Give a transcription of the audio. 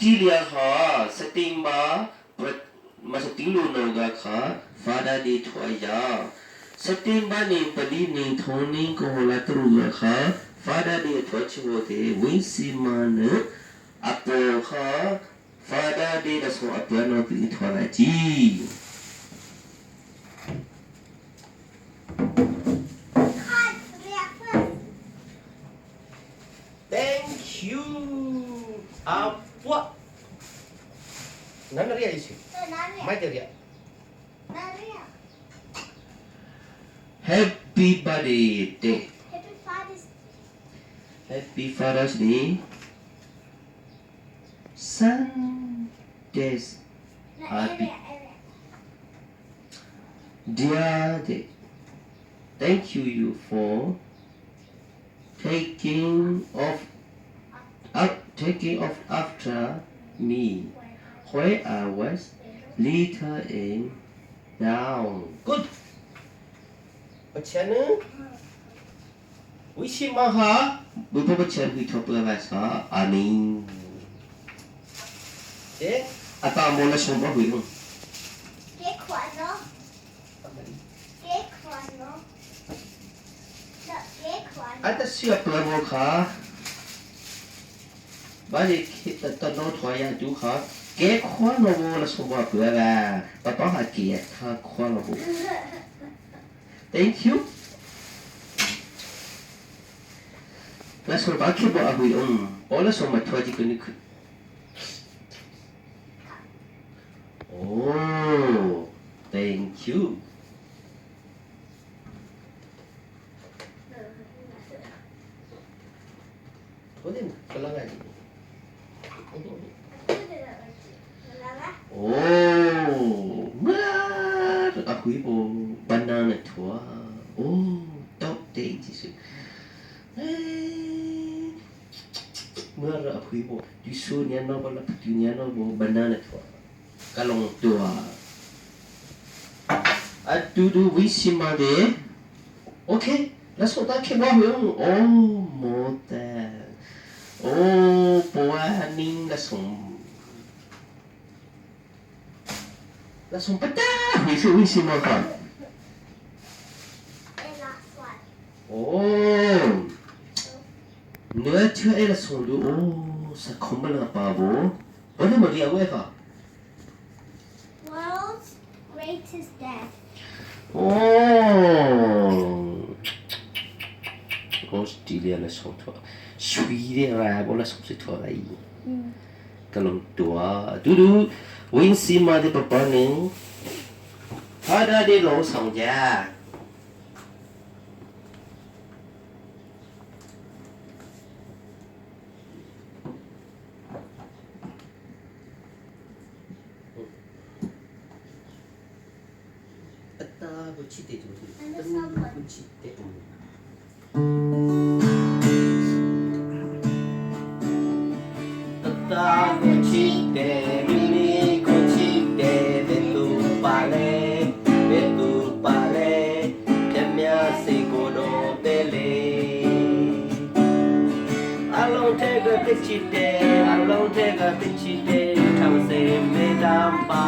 Australia kha sating ba ma sating lu no ga kha Father Day thuai ja. Sating ba ning pali ning thong ning ko la tru ga kha Father Day thuai chiwo te win si ma ne apo kha Father Day la so apia no pi thua lai chi. Thank you. Apa? Nana ria isi. Mai te ria. Happy Birthday Day. Happy Father's Happy Father's Day. Sundays. Happy. Dear Day. Thank you you for taking off up taking off after me when I was little and down. Good. Pathian wi ma ha bu pa Pathian hui thop la sa amen. Te ata mo la som ba hui hung. Ke khuan no. Ke khuan no. Ata sia pla kha ba ni ta no thwa ya tu kha ke khwa no bo la som ba pla ba pa pa ha ke kha khwa no bo. Thank you. La som ba ke bo a hui ong. O la som ma thwa ji ku ni khu. Oh, thank you. Pwede kalangan. Oh, mar aku ibo banana tua. Oh, top day jisu. Eh, mar aku ibo jisu nya no bala putu nya no bo banana tua. Kalong tua. Atu du wisima de. Okay, let's go back wa huyong. Oh, mo ta. Oh, poa ning la som. La som pata. Hui su wisima ka. Oh. Nua chua e la som du. Oh, sa khom la pa bo. Bo ni mo dia we ka. World's greatest dad. Oh. Australia la som thua. Sui de ra bo la som se thua lai. Kalong tua. Du du win si ma de papa ning. Father de lo song ja. Ata ko chi te tu. Ko chi te. Tata ko chi te mimi ko chi te be tu pa le be tu pa le pya mya si ko do pe le အလုံးထဲကတစ်ချီတဲအလုံးထဲကတစ်ချီတဲထောင်စေမေတ္တပါ